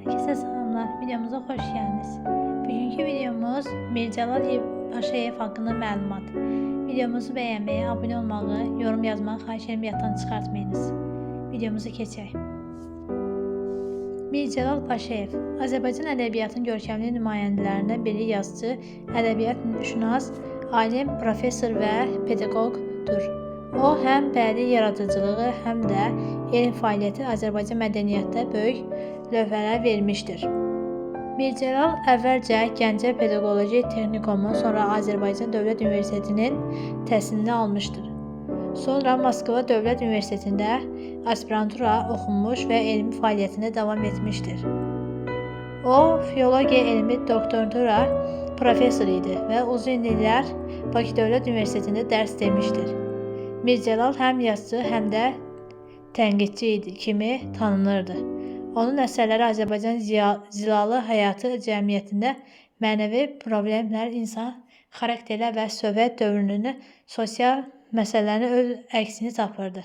Herkese salamlar. Videomuza hoş geldiniz. Bugünkü videomuz Mir Cəlal Paşayev hakkında məlumat. Videomuzu beğenmeyi, abone olmayı, yorum yazmayı xahiş edirəm yaddan çıxartmayınız. Videomuzu keçək. Mir Cəlal Paşayev Azərbaycan ədəbiyyatının görkəmli nümayəndələrindən biri yazıcı, ədəbiyyatşünas, alim, professor və pedaqoqdur. O, həm bədii yaradıcılığı, həm də elm fəaliyyəti Azərbaycan mədəniyyətində böyük lövhələr vermişdir. Mir Cəlal əvvəlcə Gəncə Pedaqoji Texnikumu, sonra Azərbaycan Dövlət Universitetinin təhsilini almışdır. Sonra Moskva Dövlət Universitetində aspirantura oxumuş və elmi fəaliyyətinə davam etmişdir. O, filologiya elmi doktorantura professor idi və uzun illər Bakı Dövlət Universitetində dərs demişdir. Mir Cəlal həm yazıcı, həm də tənqidçi idi kimi tanınırdı. Onun əsərləri Azərbaycan ziyalı həyatı cəmiyyətində mənəvi problemlər, insan xarakterlər və Sovet dövrünün sosial məsələlərini öz əksini tapırdı.